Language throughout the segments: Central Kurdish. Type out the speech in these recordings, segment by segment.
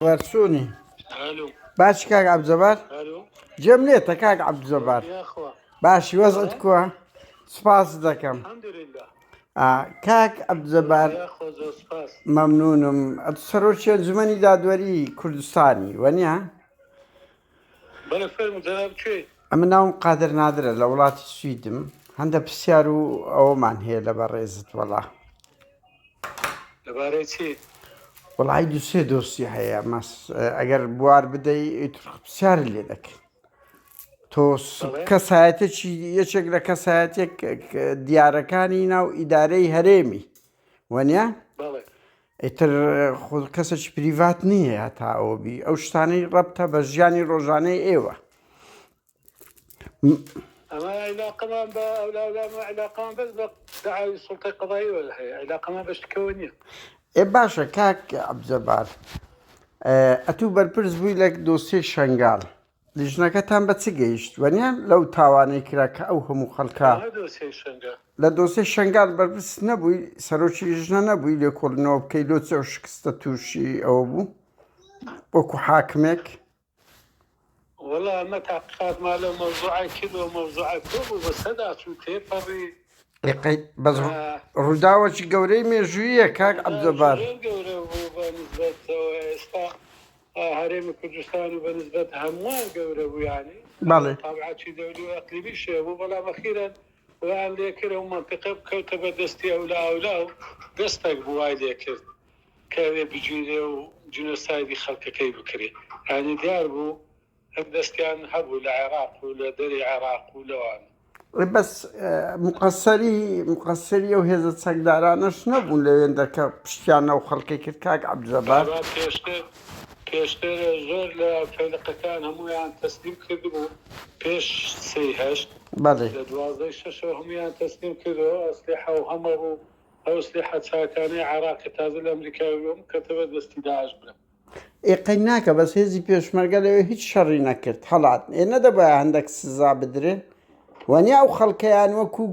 جەبار چۆنی؟ باشی کاک عەبدجەبار؟ گوێم لێتە کاک عەبدجەبار باشی وەزعت کووە؟ سپاست دەکەم کاک عەبدجەبار مەمنونم سەرۆکی ئەنجومەنی دادوەری کوردستانی وەنیە؟ ئەمە ناوم قادر نادرە لە وڵاتی سویدم هەندە پرسیار و ئەوەمان هەیە لە بەڕێزت وەڵا لەبارەی چی؟ وەڵی دوسێ دۆستی هەیە مەس ئەگەر بوار بدەی ئیتر پرسیار لێ دەکەین تۆ کەسایەتێکی یەکێک لە کەسایەتێک دیارەکانی ناو ئیدارەی هەرێمی وەنیە؟ ئیتر خۆ کەسێکی پریڤات نییە هەتا ئەوە بی ئەو شتانەی ڕەبتە بە ژیانی ڕۆژانەی ئێوە. ئەمە عیلاقەمان بە ئەولاولامە عیلاقەمان بەس بە دەعاوی سوڵتەی قەزاییەوە هەیە عیلاقەمان بە شتکەوە نییە. ئێ باشە کاک عەبدجەبار ئەتوو بەرپرس بووی لە دۆسیەی شەنگال لیژنەکەتان بە چ گەیشت وەنیە لەو تاوانەی کرا کە ئەو هەموو خەڵکە لە دۆسیەی شەنگال بەرپرس نەبووی سەرۆکی لیژنە نەبووی لێکۆڵینەوە بکەی لۆ چ ئەو شکستە تووشی ئەوە بوو وەکو حاکمێک وەڵا ئەمە تاقیقاتمان لەو مەوزوعە کرد و مەوزوعە کۆ بوو بە سەدا چوو تێپەڕی بەس ڕووداوەکی گەورەی مێژوویە کاک عەبدجەبار زۆر گەورە بوو بە نسبەتەوە ئێستا هەرێمی کوردستان و بە نسبەت هەمووان گەورە بوو یانی بەڵێ تابعاتی دەولی و ئەقلیمیش هەبوو بەڵام ئەخیرەن وایان لێ کرد ئەو مەنتیقە بکەوتە بەر دەستی ئەولا ئەولا و دەستەک بوو وای لێ کرد کە ئەوێ بگیرێ و جینۆسایدی خەڵکەکەی بکرێ یانی دیار بوو هەم دەستیان هەبوو لە عێراق و لە دەری عێراق و لەوانە. بەس مقەسەری مقەسەری ئەو هێزە چەکدارانەش نەبوون لەوێندە کە پشتیان ئەو خەڵکەی کرد کاک عەبدجەبار؟ بابا پێشتر پێشتر زۆر لە فەیلەقەکان هەموویان تەسلیم کردبوو پێش سێی هەشت بەڵێ. لە دوازدەی شەشەوە هەموویان تەسلیم کردەوە ئەسلیحە و هەمەڕ و ئەو ئەسلیحە چاکانەی عێراق کە تازە لە ئەمریکاوە بوو کەوتە بەر دەستی داعش برا. ئێ قەی ناکە بەس هێزی پێشمەرگە لەوێ هیچ شەڕی نەکرد هەڵات ئێ نەدەبایە هەندێک سزا بدرێن وانیا ئەو خەڵکەیان وەکو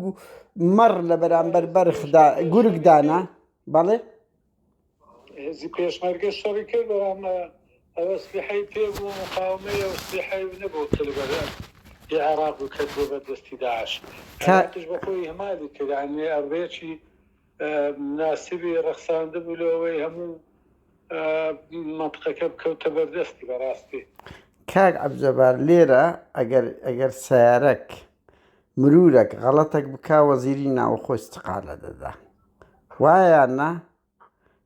مەڕ لە بەرامبەر بەرخدا گورگ دانا بەڵێ هێزی پێشمەرگە شەڕی کرد بەڵام ئەو ئەسلیحەی پێ بوو مقاومەی ئەو سلیحەی نەبوو کە لەبەر ی عێراق بوو کەت بۆ بەردەستی داعش عێراقیش بەخۆی ئیهمالی کرد یانی ئەڕێکی مناسبی ڕەخساندبوو لۆ ئەوەی هەموو مەنتقەکە بکەوتە بەردەستی بەڕاستی. کاک عەبجەبار لێرە ئەگەر ئەگەر سەیارەک مرورەک غەڵەتەک بکا وەزیری ناوەخۆ ئیستقالە دەدا وایە یان نا؟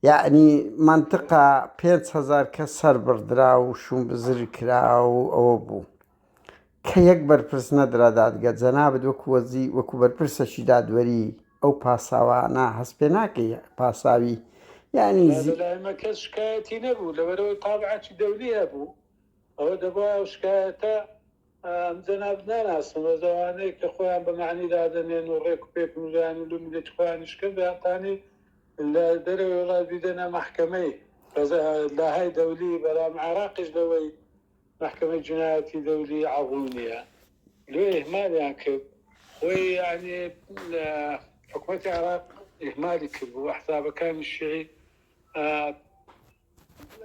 یەعنی مەنتقە 5000 کەس سەربڕدرا و شوونبزر کرا و ئەوە بوو کە یەک بەرپرس نەدرا دادگە جەنابت وەکو وەزی وەکو بەرپرسەکی دادوەری ئەو پاساوانە هەست پێ ناکەی پاساوی یعنی زی... لای مە کەس شکایەتی نەبوو لەبەرئەوەی تابعەکی دەولی هەبوو ئەوە دەبوایە ئەو شکایەتە ئەم جەنابت ناناسم بەس ئەوانەی کە خۆیان بە مەعنی دادەنێن و ڕێک و پێکن و لایان و لۆ میللەتی خۆیان ئیش کەن دەیانتانی لە دەرەوەی وڵات بیدەنە مەحکەمەی بەس لاهای دەولی بەڵام عێراقیش لەوەی مەحکەمەی جنایەتی دەولی عەغو نیە لۆ ئیهمالیان کرد خۆی یانی حکومەتی عێراق ئیهمالی کرد بوو ئەحزابەکانی شیعی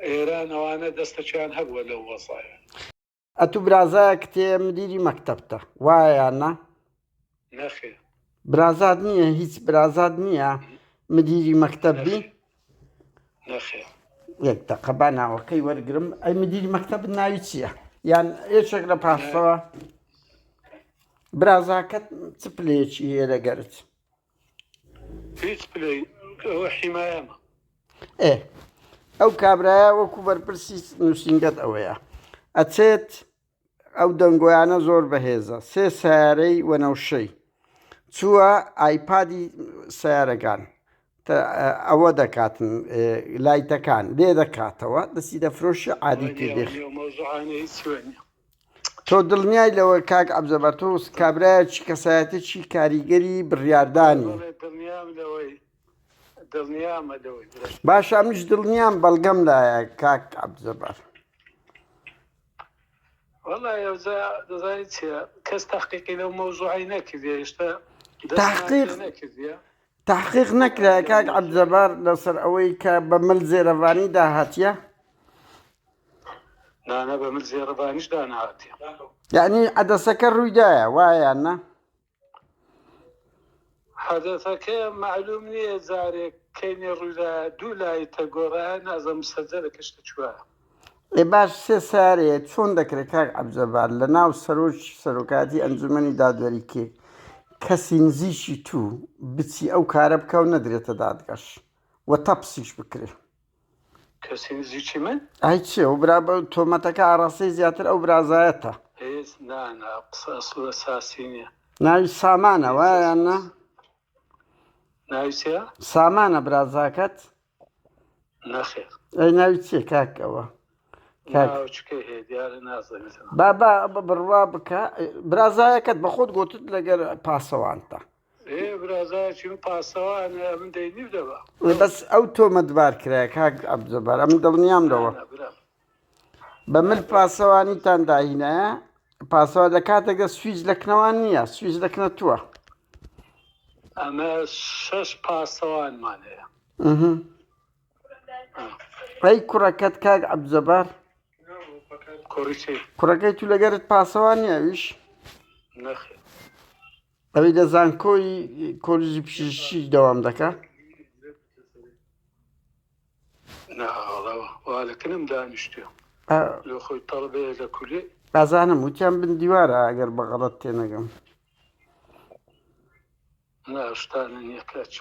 ئێران ئەوانە دەستەکیان هەبووە لەو وەزایە. ئەتو برازایەکت هەیە مدیری مەکتەبتە وایە یان نا؟ نەخێر. برازات نییە هیچ برازات نییە مدیری مەکتەب بی؟ نەخێر. یەک دەقە با ناوەکەی وەرگرم ئەی مدیری مەکتەبت ناوی چییە؟ یان یەکێک لە پاسەوە برازاکەت چ پلەیەکی هەیە لەگەرت؟ هیچ پلەی ئەوە حیمایەمە. ئێ ئەو کابرایە وەکو بەرپرسی نووسینگەت ئەوەیە ئەچێت ئەو دەنگۆیانە زۆر بەهێزە سێ سیارەی وەنەوشەی چووە ئایپادی سیارەکان ئەوە دەکاتن لایتەکان لێ دەکاتەوە دەستی دەفرۆشی عادی تێدێ تۆ دڵنیای لەوە کاک عەبدجەبار تۆ کابرایەکی کەسایەتێکی کاریگەری بڕیاردانی باشە منیش دڵنیام بەڵگەم لایە کاک عەبدجەبار تحقیق تحقیق نەکرایە کاک عەبدجەبار لەسەر ئەوەی کە بە مل زێرەڤانی داهاتیە؟ نانا بە مل زێڕەڤانیش دانەهاتیە. یەعنی عەدەسەکە ڕوویدایە وایە یان نا؟ حەدەثەکە مەعلوم نییە جارێک کەینێ ڕوویدایە دوو لایتە گۆڕایە نازم مسەجەلە کە شتە چوایە. ئێ باش سێ سارەیە چۆن دەکرێت کاک عەبجەبار لە ناو سەرۆکی سەرۆکایەتی ئەنجومەنی دادوەری کێ کەسی نزیکی تو بچی ئەو کارە بکا و نەدرێتە دادگاش و تەپسیش بکرێ؟ کەسی نزیکی من؟ ئای چی ئەو برا تۆمەتەکە ئاڕاستەی زیاتر ئەو برازایەتە. هیچ نا نا قسە ئەسڵ و ئەساسی نییە. ناوی سامانە هیچ وایە یان نا؟ ئەساس ناوی چییە؟ سامانە برازاکەت؟ نەخێر. ئەی ناوی چییە کاک ئەوە؟ کاک ناو چکەی هەیە دیارە نازانم. با با بڕوا بکە برازایەکەت بە خۆت گۆتت لەگەر پاسەوانتە. ئێ برازایەکی من پاسەوانە ئەمن دەینی بدەبا. ئێ بەس ئەو تۆمەتبار کرایە کاک عەبدجەبار ئەمن دڵنیام لەوە. نا نا برام. بە مل پاسەوانیتان داهینایە پاسەوان لە کاتێکدا سویچ لە کنەوان نییە سویچ لە کنە تووە. ئەمە شەش پاسەوانمان هەیە. ئەی کوڕەکەت کاک عەبدجەبار؟ کوڕی چی؟ کوڕەکەی تو لەگەرت پاسەوان نییە ئەویش؟ نەخێر. ئەوی لە زانکۆی کۆلیژی پزیشکی دەوام دەکا؟ نا وەڵا وا لە کنم دانیشتووە لۆ خۆی تەڵەبەیە لە کولێ. ئەزانم وتیان بن دیوارە ئەگەر بە غەڵەت تێنەگەم. نا ئەو شتانە نییە کاک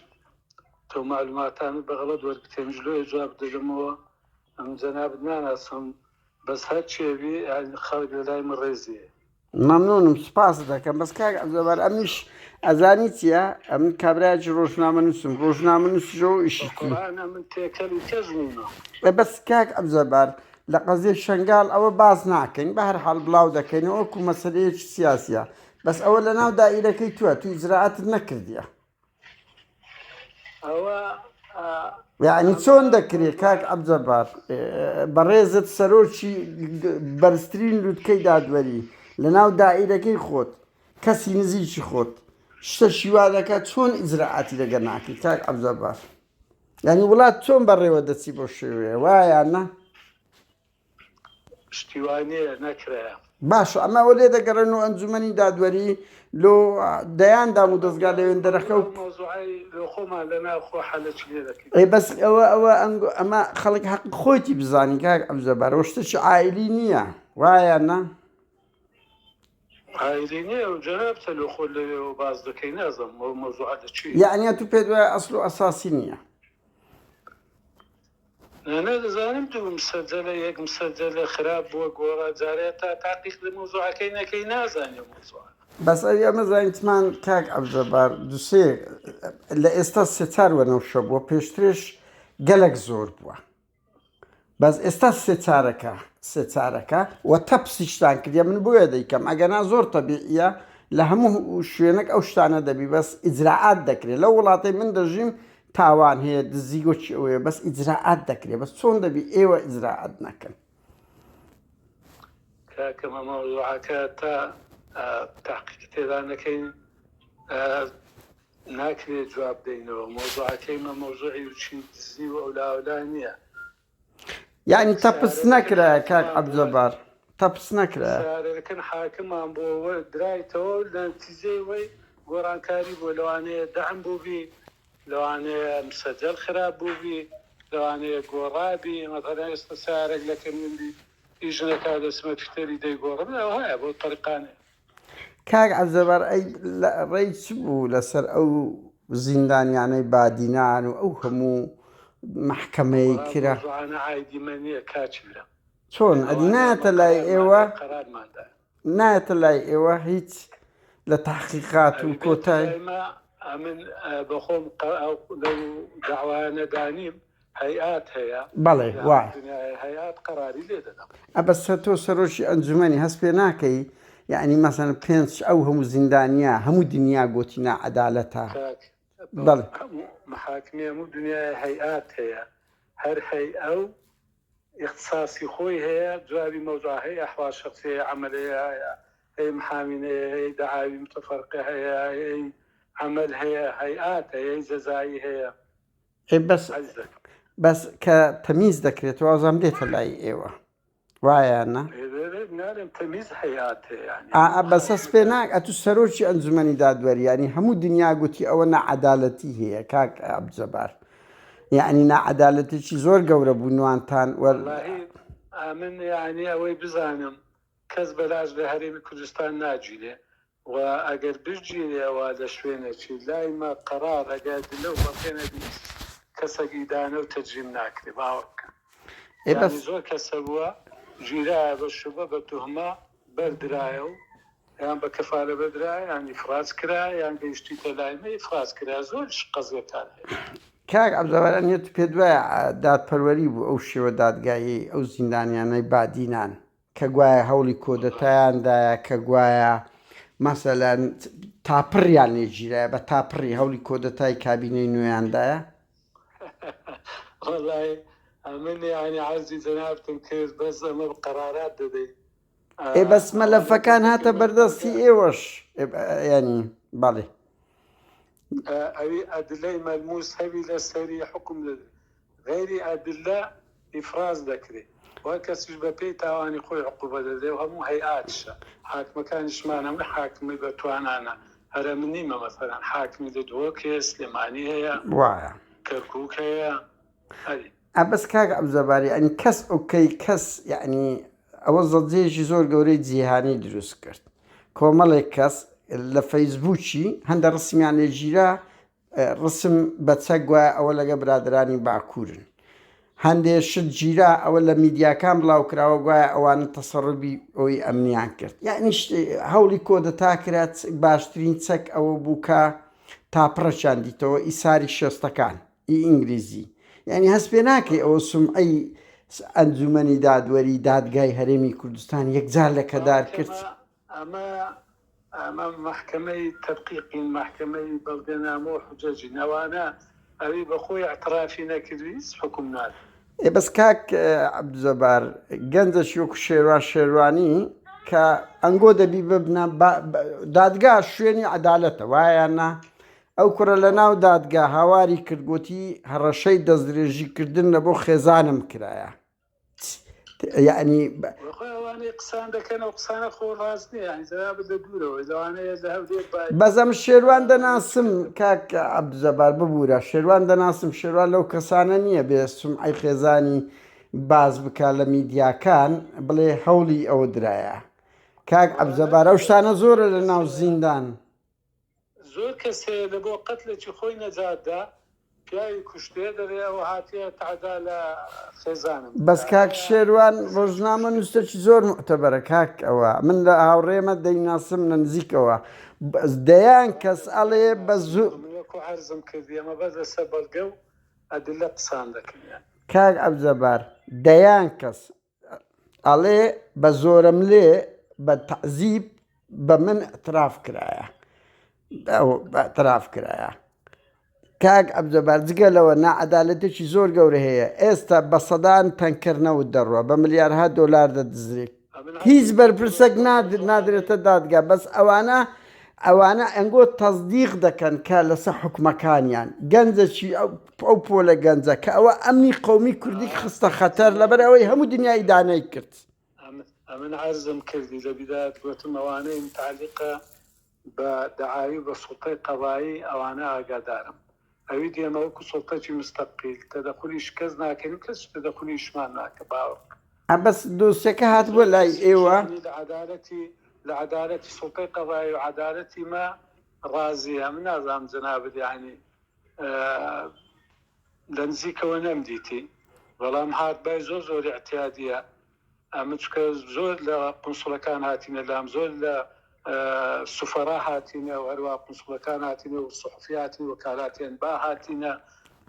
تۆ مەعلوماتانت بە غەڵەت وەرگرتیە منیش لۆیە جواب دەدەمەوە ئەمن جەنابت ناناسم بەس هەر کێ بی یانی خەڵک لە لای من ڕێزی هەیە. مەمنونم سوپاست دەکەم بەس کاک عەبدولجەبار ئەمنیش ئەزانی چیە ئەمن کابرایەکی ڕۆژنامەنووسم ڕۆژنامەنووسیشەوە ئیشی بە قورئان ئەمن تێکەلی کەس نیمە. ئێ بەس کاک عەبدولجەبار لە قەزیەی شەنگال ئەوە باس ناکەین بە هەر حاڵ بڵاو دەکەینەوە وەکو مەسەلەیەکی سیاسیە بەس ئەوە لەناو دائیرەکەی توە تو ئیجرائاتت نەکردیە. ئەوە یعنی چۆن دەکرێت کاک عەبجەبار بەڕێزت سەرۆکی بەرزترین لوتکەی دادوەری لەناو دائیرەکەی خۆت کەسی نزیکی خۆت شتەکی وا دەکات چۆن ئیجرائاتی لەگەر ناکەی کاک عەبجەبار یعنی وڵات چۆن بەڕێوە دەچی بۆ شێوەیە وایە نا شتی وا نییە نەکرایە. باشە ئەمە ئەوە لێ دەگەڕێن و ئەنجومەنی دادوەری لۆ دەیان دام و دەزگا لەوێن دەرەکە و ئەو مەوزوعەی لۆ خۆمان لە ناو خۆ حەلەکی لێ دەکەین. ئەی بەس ئەوە ئەوە ئەنگۆ ئەمە خەڵک حەقی خۆیتی بزانی کاک عەبدولجەبار ئەوە شتێکی عائیلی نییە وایە یان نا؟ عائیلی نییە و جەنابتە لۆ خۆت لەوێوە باس دەکەی نازانم ئەو مەوزوعە لە کوێیە. یەعنی ئەتوو پێت وایە ئەسڵ و ئەساسی نییە؟ نا دەزانم دوو مسەجەلە یەک مسەجەلە خراپ بووە گۆڕا جارێ تا تاقیق لە مەوزوعەکەی نەکەی نازانی ئەو مەوزوعە. بەس ئەوی ئەمە زانیتمان کاک عەبدجەبار دوسێ لە ئێستا سێ چار وەنەوشە بووە پێشترش گەلەک زۆر بووە بەس ئێستا سێ چارەکە سێ چارەکە و تەپسیشتان کردە من بۆیە دەیکەم ئەگەنا زۆر تەبیعیە لە هەموو شوێنێک ئەو شتانە دەبی بەس ئیجرائات دەکرێت لەو وڵاتەی من دەژیم تاوان هەیە دزی وەکی ئەوەیە بەس ئیجرائات دەکرێت بەس چۆن دەبی ئێوە ئیجرائات نەکەن. کاکە مە مەوزوعەکە تا تحقیق تێدا نەکەین ناکرێت جواب دەینەوە مەوزوعەکەی مە مەوزوعی و چی دزی و ئەولاولا نییە. یعنی تەپس نەکرایە کاک عەبدجەبار تەپس نەکرایە. سارەکەن حاکمان بۆ درایتەوە لە نتیجەی وەی گۆڕانکاری بووە لەوانەیە دەعم بووبی لەوانەیە مسەجەل خراپ بووبی لەوانەیە گۆڕابی مەسەلەن ئێستا سەیارەک لە کەمین بی ئیش نەکا دەچمە فیتەری دەیگۆڕم ئەوهایە بەو تەریقانەیە. کاک عەبدجەبار ئەی لە ڕێی چ بوو لەسەر ئەو زیندانیانەی بادینان و ئەو هەموو مەحکەمەی وەڵا کرا؟ مەوزوعانە عایدی مە نیە کاکی برام. چۆن ئەدی ئەوانەیە نایەتە مە لای قەرارمان ئێوە؟ دا قەرارمان دا. نایەتە لای ئێوە هیچ لە تەحقیقات و ئەوی بێتە کۆتای؟ لای مە ئەمن بەخۆم لەو دەعوایانە دانیم هەیئات هەیە بەڵێ لە وایە. هەموو دنیایە هەیئات قەراری لێ دەدەم. ئەبەس تۆ سەرۆکی ئەنجومەنی هەست پێ ناکەی یەعنی مەسەلەن پێنچ ئەو هەموو زیندانیە هەموو دنیا گۆتی ناعەدالەتە. کاک بەڵێ. هەموو محاکمی هەموو دنیایە هەیئات هەیە هەر هەیئە و ئیختساسی خۆی هەیە جوابی مەوزوع هەی ئەحوال شەخسی هەیە عەمەل هەیە هەی محامین هەیە هەی دەعاوی متفەرقە هەیە هەی عەمەل هەیە هەیئات هەیە هەی جەزایی هەیە. ئێ بەس عەزیزەکەم. بەس کە تەمیز دەکرێتەوە ئەوزام دێتە لای ئێوە. وایە یان نا؟ نارێم تەمیز هەیئات هەیە یانی ئا هەموو بەس هەست پێ حاکمەکان. ناک ئەتوو سەرۆکی ئەنجومەنی دادوەری یانی هەموو دنیا گوتی ئەوە ناعەدالەتی هەیە کاک عەبدجەبار یانی ناعەدالەتێکی زۆر گەورە بوو نوانتان وە وەڵاهی ئەمن یانی ئەوەی بزانم کەس بەلاش لە هەرێمی کوردستان ناگیرێ و ئەگەر بگیرێ ئەوا لە شوێنێکی لای مە قەرار ئەگەر ئەدلە و بەڵگە نەبی کەسەک ئیدانە و تەجریم ناکرێ باوەڕ بکەن ئێ بەس یانی زۆر کەس هەبووە گیرایە بە شوبە بە توهمە بەردرایە و یان بە کەفالە بەردرایە یان ئیفراج کرایە یان گەیشتیتە لای مە ئیفراج کرایە زۆریش قەزیەکان هەیە. کاک عەبدولجەبار ئەنیە تو پێت وایە دادپەروەری بوو ئەو شێوە دادگاییەی ئەو زیندانیانەی بادینان کە گوایە هەوڵی کۆدەتایان دایە کە گوایە مەسەلەن تاپڕیان لێ گیرایە بە تاپڕی هەوڵی کۆدەتای کابینەی نوێیان دایە؟ وەڵای ئەمن یانی عەرزی جەنابتم کرد بەس ئەمە قەرارات دەدەی ئێ بەس ئەوانەی مەلەفەکان هاتە دەکەن بەردەستی بەڵگە ئێوەش یانی بەڵێ. ئەوی ئەدلەی مەلموس هەبی لەسەری حوکم دەدرێ غەیری ئەدلە ئیفراز دەکرێ و هەر کەسیش بە پێی تاوانی خۆی عقوبە دەدرێ و هەموو هەیئاتیشە حاکمەکانیشمان هەمووی حاکمی بە توانانە هەر ئەمن نیمە مەسەلەن حاکمی لە دهۆک هەیە سلێمانی هەیە وایە. کەرکوک هەیە ئەری. ئە بەس کاک عەبدولجەبار یەعنی کەس ئۆکەی کەس یەعنی ئەوە زەجەیەکی زۆر گەورەی جیهانی دروست کرد کۆمەڵێک کەس لە فەیسبووکی هەندە ڕسمیان لێ گیرا ڕسم بە چەک گوایە ئەوە لەگە برادرانی باکوورن هەندێ شت گیرا ئەوە لە میدیاکان بڵاو کراوە گوایە ئەوانە تەسەڕبی ئەوی ئەمنیان کرد یعنی هەوڵی کۆدەتا کرا باشترین چەک ئەوە بوو کە تاپڕەکیان دیتەوە ئیساری شێستەکان ئی ئینگلیزی یعنی هەست پێ ناکەی ئەوە سومعەی ئەنجومەنی دادوەری دادگای هەرێمی کوردستان یەکجار لەکەدار کرد. ئەمە ئەمە مەحکەمەی تەدقیقین مەحکەمەی بەڵگەنامە و حوجەجین ئەوانە ئەوی بە خۆی ئیعترافی نەکردوی هیچ حوکم نادەن. ئێ بەس کاک عەبدولجەبار گەنجەکی وەکو شێروان شێروانی کە ئەنگۆ دەبی ببنە دادگا شوێنی عەدالەتە وایە یان نا؟ ئەو کوڕە لە ناو دادگا هاواری کرد گوتی هەڕەشەی دەستدرێژی کردن لە بۆ خێزانم کرایە یعنی بەس ئەم شێروان دەناسم کاک عەبدولجەبار ببورە شێروان دەناسم شێروان لەو کەسانە نییە بێ سومعەی خێزانی باس بکا لە میدیاکان بڵێ هەوڵی ئەوە درایە کاک عەبدولجەبار ئەو شتانە زۆرە لە ناو زیندان. زۆر کەس هەیە لە بۆ قەتلێکی خۆی نەجات دا پیاوی کوشتێ دەرێ ئەوە هاتیە تەعدا لە خێزانم بەس بکا کاک هەیە شێروان کەسێک ڕۆژنامە نووسەکی زۆر موعتەبەرە کاک ئەوە من لە هاوڕێمە دەیناسم لە نزیکەوە بەس دەیان کەس بەڵێ ئەڵێ بە دەیناسم زۆ خۆ من وەکو عەرزم کردی ئەمە بەس لەسەر بەڵگە و ئەدلە قسان دەکەن یان. کاک عەبجەبار دەیان کەس ئەڵێ بە زۆرەملێ بە تەعزیب بە من اعتراف کرایە اعتراف کرایە کاک عەبدولجەبار جگە لەوە ناعەدالەتێکی زۆر گەورە هەیە ئێستا بە سەدان تەنکەر نەوت دەڕوا بە ملیارها دۆلار دەدزرێت هیچ بەرپرسەک نادرێتە دادگا بەس ئەوانە ئەوانە ئەنگۆ تەزدیق دەکەن کە لەسەر حکومەکانیان گەنجەکی ئەو پۆلە گەنجە کە ئەوە ئەمنی قەومی کوردی خستە خەتەر لەبەر ئەوەی هەموو دنیا ئیدانەی کرد. ئەمن عەرزم کردی لە بیدایەت گۆتم ئەوانەی متعەلیقە بە دەعاوی و بە سوڵتەی قەزایی ئەوانە ئاگادارم ئەوی دی ئێمە وەکو سوڵتەکی مستەقیل تەدەخولیش کەس ناکەین و کەسیش تەدەخولیشمان ناکە باوەڕ بکە. ئە بەس دۆسیەکە هاتبووە زۆر لای کەسیش ئێوە؟ یانی لە عەدالەتی لە عەدالەتی سوڵتەی قەزایی و عەدالەتی مە ڕازیە ئەمن نازانم جەنابت یانی لە نزیکەوە نەمدیتی بەڵام هات بای زۆر زۆر ئیعتیادیە ئەمن چونکە زۆر لە قونسڵەکان هاتینە لام زۆر لە سوفەرا هاتینە و هەروە قونسڵەکان هاتینە و سوحفی هاتین وەکالاتێن با هاتینە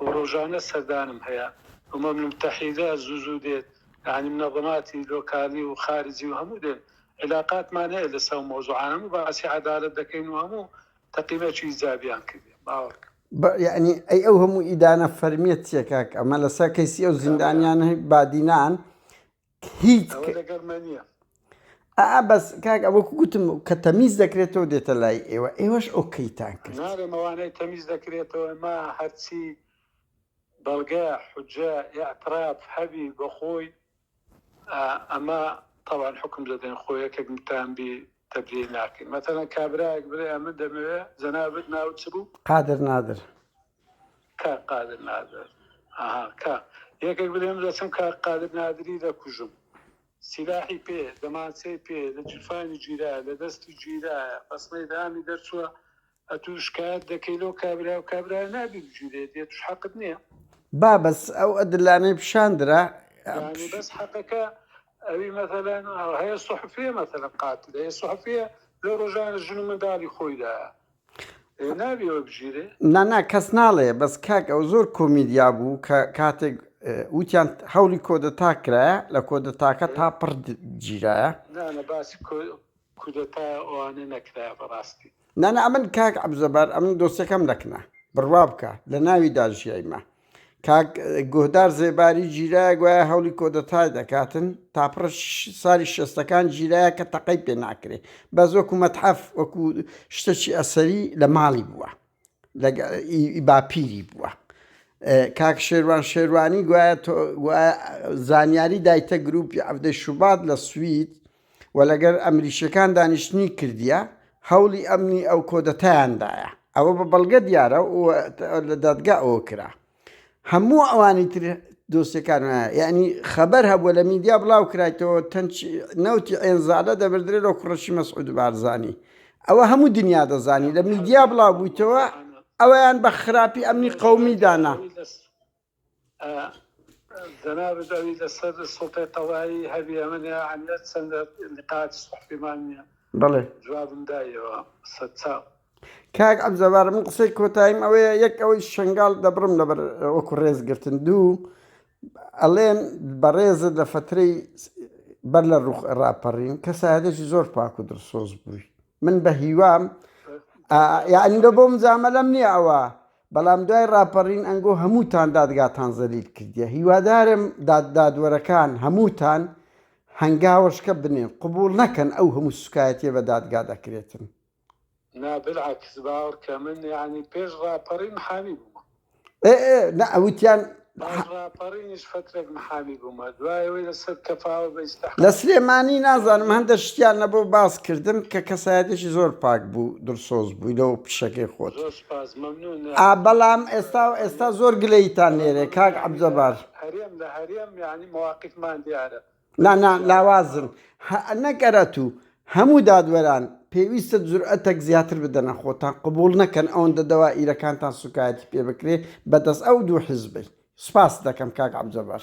و ڕۆژانە سەردانم هەیە ئومەم المتحیدە زوو زوو دێت یعنی منەظەماتی لۆکالی و خارجی و هەموو دێن علاقاتمان هەیە لەسەر مەوزوعانە هەموو باسی عەدالەت دەکەین و هەموو تەقیمەکی ئیجابیان کردیە باوەڕ کە. بە یەعنی ئەی ئەو هەموو ئیدانە فەرمیە چیە کاک ئەمە لەسەر کەیسی ئەو زیندانیانەی بادینان هیچ ئەوە لەگەڵ مە نیە. ئا بەس کاک ئەوە گوتم کە تەمیز دەکرێتەوە دێتە لای ئێوە ئێوەش ئۆکەیتان کرد. ناڵێم ئەوانەی تەمیز دەکرێتەوە ئەمە هەرچی بەڵگە حوجە ئیعتراف هەبی بەخۆی. ئەمە تەبعەن حوکم دەدەین خۆ یەکێک متان بی تەبریەی ناکەین مەتەلەن کابرایەک بلێ ئەمن دەمەوێ جەنابت ناوت چ بوو؟ قادر نادر. کاک قادر نادر ئەها کا یەکێک بلێ من دەچم کاک قادر نادری دەکوژم سیلاحی پێ دەمانچەی پێ لە جیرفانی گیرایە لە دەستی گیرایە بەسمەی دامی دەرچووە ئەتوو شکایەت دەکەی لەو کابرا و کابرا نابی بگیرێت ئەتوش حەقت نییە. با بەس ئەو ئەدلانەی پیشان درا. یانی بەس حەقەکە ئەوی مەسەلەن هەیە سوحفیە مەسەلەن قاتل هەیە سوحفیە لەو ڕۆژانە ژن و منداڵی خۆی دایە ئێ نابی ئەوە بگیرێ. نا نا کەس ناڵێ بەس کاک ئەو زۆر کۆمیدیا بوو کە کاتێک وتیان هەوڵی کۆدەتا کرایە لە کۆدەتاکە تا پڕ گیرایە. نا نا باسی کودەتا ئەوانە نەکرایە بەڕاستی. نا نا ئەمن کاک عەبجەبار ئەمن دۆسیەکەم لەکنە بڕوا بکە لە ناویدا ژیایمە کاک گۆهدار زێباری گیرایە گوایە هەوڵی کۆدەتای دەکاتن تا پڕ ساری شێستەکان گیرایە کە تەقەی پێ ناکرێ بەس وەکو مەتحەف وەکو شتەکی ئەسەری لە ماڵی بووە ئی باپیری بووە کاک شێروان شێروانی گوایە زانیاری دایتە گروپی عەفدەی شوبات لە سوید و لەگەر ئەمریکیەکان دانیشتنی کردیە هەوڵی ئەمنی ئەو کۆدەتایان دایە ئەوە بە بەڵگە دیارە و لە دادگا ئەوە کرا هەموو ئەوانی تر دۆسیەکان یعنی خەبەر هەبووە لە میدیا بڵاو کرایتەوە تەنچ نەوتی عێنزالە دەبردرێت لەو کوڕەشی مەسعود بارزانی ئەوە هەموو دنیا دەزانی لە میدیا بڵاو بوویتەوە ئەویان بە خراپی ئەمنی قەومی دانا. جەنابت ئەوی لەسەر سوڵتەی قەزایی هەبی ئەمن یاعنی چەند لقاتی سوحفیمان نییە بەڵێ جوابم دایەوە سەرچاو. کاک عەبدجەبار من قسەی کۆتاییم ئەوەیە یەک ئەوەی شنگال دەبڕم لەبەر وەکو ڕێزگرتن دوو ئەڵێن بەڕێزت لە فەترەی بەر لە ڕوخ ڕاپەڕین کەسایەتێکی زۆر پاک و دڵسۆز بووی من بە هیوام یعنی لە بۆ مجامەلەم نییە ئەوە بەڵام دوای ڕاپەڕین ئەنگۆ هەمووتان دادگاتان زەلیل کردیە هیوادارم داد دادوەرەکان هەمووتان هەنگاوەشکە بنێن قبوڵ نەکەن ئەو هەموو سوکایەتیە بە دادگا دەکرێتن. نا بالعکس باوەڕکە من یانی پێش ڕاپەڕین محامی بوومە. ئێ ئێ نا وتیان پاش ڕاپەڕینیش فەترەک محامی بوومە دوای ئەوەی لەسەر کەفاوە بە لە ئیستحقاق سلێمانی نازانم هەندە شتیان لەبۆ باس کردم کە کەسایەتێکی زۆر پاک بوو دڵسۆز بووی لەو پیشەکەی خۆت زۆر سوپاس مەمنون ئا یانی بەڵام ئێستا و ئێستا زۆر گلەییتان بەڵام لێرێ ئەمن کاک یانی لە عەبجەبار. هەرێم لە هەرێم یانی مەواقیفمان دیارە نا نا لاوازن نەک ئەرەتوو هەموو دادوەران پێویستە جورئەتەک زیاتر بدەنە خۆتان قبوڵ نەکەن ئەوەندە دەوائیرەکانتان سوکایەتی پێ بکرێ بەدەست ئەو دوو حیزبەی سوپاست دەکەم کاک عەبجەبار.